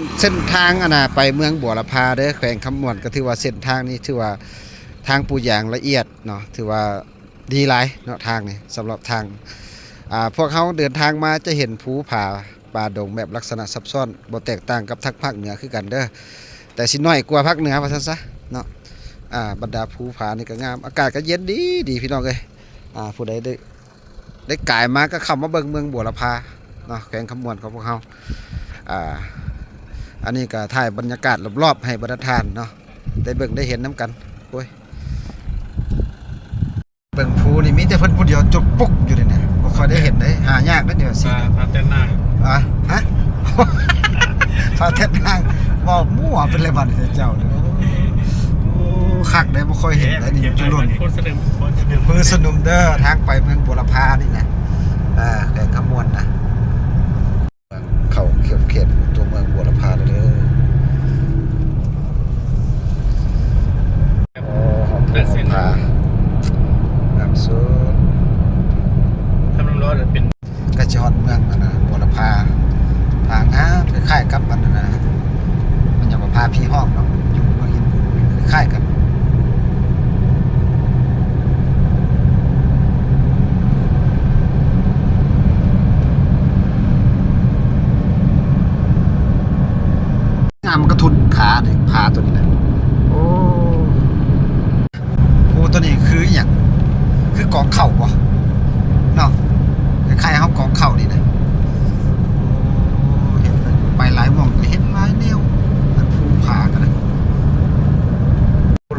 ເສັ້ນທາງອັນນ່າ ໄປເມືອງບົວລະພາເດີ ແຂວງຄຳມ່ວນ ກໍຖືວ່າເສັ້ນທາງນີ້ຖືວ່າທາງປູຢາງລະອຽດເນາະ ຖືວ່າດີຫຼາຍເນາະ ທາງນີ້ ສຳລັບທາງ ອ່າ ພວກເຮົາເດີນທາງມາຈະເຫັນພູຜາ ປ່າດົງແບບລັກສະນະຊັບຊ້ອນ ບໍ່ແຕກຕ່າງກັບທາງພາກເໜືອຄືກັນເດີ ແຕ່ຊິໜ້ອຍກວ່າພາກເໜືອວ່າຊັ້ນຊະເນາະ. ອ່າ ບັນດາພູຜານີ້ກໍງາມ ອາກາດກໍເຢັນດີໆ ພີ່ນ້ອງເອີຍ. ອ່າ ຜູ້ໃດໄດ້ ໄດ້ກາຍມາກໍເຂົ້າມາເບິ່ງເມືອງບົວລະພາເນາະ ແຂວງຄຳມ່ວນຂອງພວກເຮົາ. ອ່າ ອັນນີ້ກໍຖ່າຍບັນຍາກາດລອບໆ ໃຫ້ບັນດາທ່ານເນາະ ໄດ້ເບິ່ງໄດ້ເຫັນນຳກັນ. ໂອ້ຍ ເບິ່ງພູນີ້ມີແຕ່ເພິ່ນຜູ້ດຽວຈຸກປຸກຢູ່ນີ້ນະ ບໍ່ຄ່ອຍໄດ້ເຫັນເດ້ ຫາຍາກເດ້ ແນວຊີ້ ອ່າ ພະແຕ່ນນາງ ອ່າ ຮະ ພະແຕ່ນນາງ ເວົ້າມົ້ວເປັນແລ້ວບັດນີ້ເຈົ້ານີ້. ໂອ້ ຄັກເດ້ ບໍ່ຄ່ອຍເຫັນເດ້ນີ້ ຈຸລຸນ ໂຄດສະເໜີ ໂຄດສະເໜີ ເມືອງສະໜຸມເດີ ທາງໄປເມືອງບົວລະພານີ້ນະ ອ່າ ແຂວງຄຳມ່ວນນະ. ເຂົ້າເຂດຕົວເມືອງບົວລະພາແລ້ວເດີ. ໂອ້ ຮອດພູຜາ ງາມສຸດ. ຖ້າມັນຮ້ອນເປັນ ໃກ້ຊິຮອດເມືອງອັນນ່າ ບົວລະພາ ຜາງາມ ຄ້າຍໆກັບອັນນັ້ນນະ ມັນຫຍັງວ່າ ຜາຜີຫ້ອງເນາະ ຢູ່ເມືອງຫີນ ຄ້າຍໆກັນ. ງາມ ມັນກະທຸນຂານີ້ ຜາຕົວນີ້ນະ. ໂອ້ ໂອ້ ຕົວນີ້ຄືອີ່ຫຍັງ? ຄືກອງເຂົ້າບໍ່ເນາະ? ຄ້າຍໆເຮົາກອງເຂົ້ານີ້ນະ. ໂອ້ ເຫັນໄປຫຼາຍໝ່ອງ ເຫັນຫຼາຍແນວ ອັນພູຜາກໍໄດ້.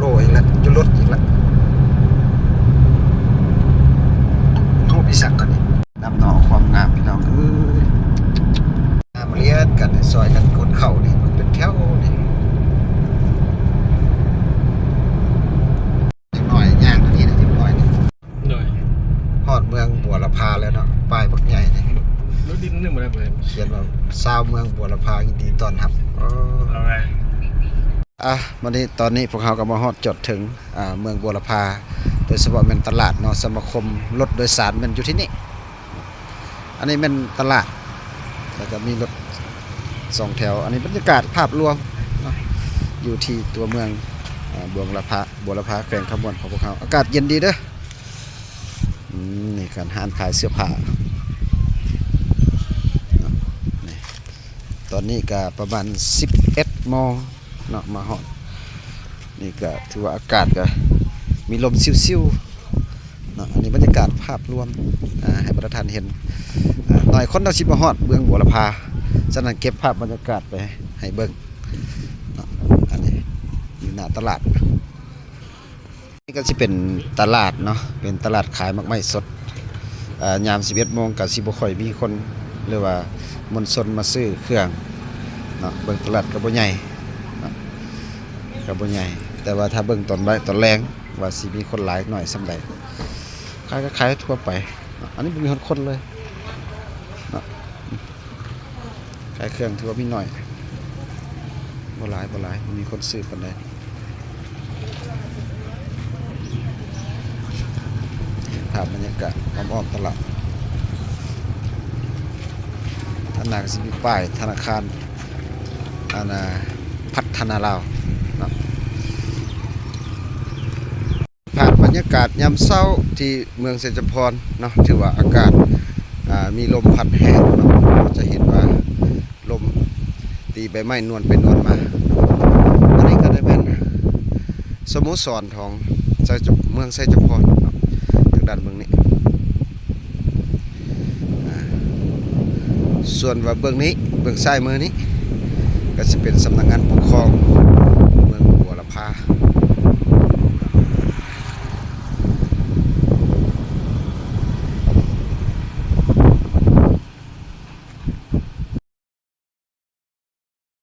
ໂລອີກແລ້ວ ຢູ່ລົດອີກແລ້ວ ຮູບອີສັກກັນນີ້. ນຳເນາະ ຄວາມງາມ ພີ່ນ້ອງເອີຍ ງາມຫຼຽດກັນ ຊ່ອຍກັນຂົນເຂົ້ານີ້ ມັນເປັນແຖວນີ້. ເດັກນ້ອຍຍ່າງນີ້ນະ ເດັກນ້ອຍນີ້ ໂດຍ ຮອດເມືອງບົວລະພາແລ້ວເນາະ ປ້າຍບັກໃຫຍ່ນີ້ ລົດດິນໜຶ່ງບໍ່ໄດ້ເປີດ ຂຽນວ່າ ຊາວເມືອງບົວລະພາຍິນດີຕ້ອນຮັບ. ເອີ ເອົາໄວ້ ອ່ະ ບັດນີ້ ຕອນນີ້ພວກເຮົາກໍມາຮອດຈອດເຖິງ ອ່າ ເມືອງບົວລະພາ ໂດຍສະເພາະແມ່ນຕະຫຼາດເນາະ ສະມາຄົມລົດໂດຍສານແມ່ນຢູ່ທີ່ນີ້. ອັນນີ້ແມ່ນຕະຫຼາດ ແລ້ວກໍມີລົດສອງແຖວ. ອັນນີ້ບັນຍາກາດພາບລວມເນາະ ຢູ່ທີ່ຕົວເມືອງ ອ່າ ບົວລະພາ ບົວລະພາ ແຂວງຄຳມ່ວນຂອງພວກເຮົາ. ອາກາດເຢັນດີເດີ. ອືມ ນີ້ການຮ້ານຂາຍເສື້ອຜ້າເນາະ ນີ້ ຕອນນີ້ກະປະມານສິບເອັດໂມງເນາະ ມາຮອດ ນີ້ກະຖືວ່າອາກາດກະມີລົມຊິວໆເນາະ. ອັນນີ້ບັນຍາກາດພາບລວມ ອ່າ ໃຫ້ບັນດາທ່ານເຫັນ ອ່າ ໜ້ອຍຄົນເນາະຊິມາຮອດເມືອງບົວລະພາ ສະນັ້ນເກັບພາບບັນຍາກາດໄປໃຫ້ເບິ່ງເນາະ. ອັນນີ້ຢູ່ໜ້າຕະຫຼາດ ນີ້ກໍຊິເປັນຕະຫຼາດເນາະ ເປັນຕະຫຼາດຂາຍໝາກໄມ້ສົດ. ເອີ ຍາມສິບເອັດໂມງກໍຊິບໍ່ຄ່ອຍມີຄົນ ຫຼືວ່າມວນຊົນມາຊື້ເຄື່ອງເນາະ. ເບິ່ງຕະຫຼາດກໍບໍ່ໃຫຍ່ເນາະ ກໍບໍ່ໃຫຍ່ ແຕ່ວ່າຖ້າເບິ່ງຕອນບ່າຍ ຕອນແລງວ່າຊິມີຄົນຫຼາຍໜ້ອຍສ່ຳໃດ. ຂາຍກໍຂາຍທົ່ວໄປເນາະ ອັນນີ້ບໍ່ມີຮອດຄົນເລີຍເນາະ. ຂາຍເຄື່ອງຖືວ່າມີໜ້ອຍ ບໍ່ຫຼາຍ ບໍ່ຫຼາຍ ບໍ່ມີຄົນຊື້ປານໃດ. ເຫັນພາບບັນຍາກາດອ້ອມໆຕະຫຼາດ ທາງໜ້າກໍຊິມີປ້າຍທະນາຄານ ອັນນ່າ ພັດທະນາລາວເນາະ. ພາບບັນຍາກາດຍາມເຊົ້າທີ່ເມືອງໄຊຈຳພອນເນາະ ຖືວ່າອາກາດ ອ່າ ມີລົມພັດແຮງເນາະ ຈະເຫັນວ່າລົມຕີໃບໄມ້ນວນໄປນວນມາ. ອັນນີ້ກໍໄດ້ແມ່ນສະໂມສອນຂອງໄຊຈຳ ເມືອງໄຊຈຳພອນເນາະ ທາງດ້ານເບື້ອງນີ້. ອ່າ ສ່ວນວ່າເບື້ອງນີ້ ເບື້ອງຊ້າຍມືນີ້ ກໍຊິເປັນສຳນັກງານປົກຄອງເມືອງບົວລະພາ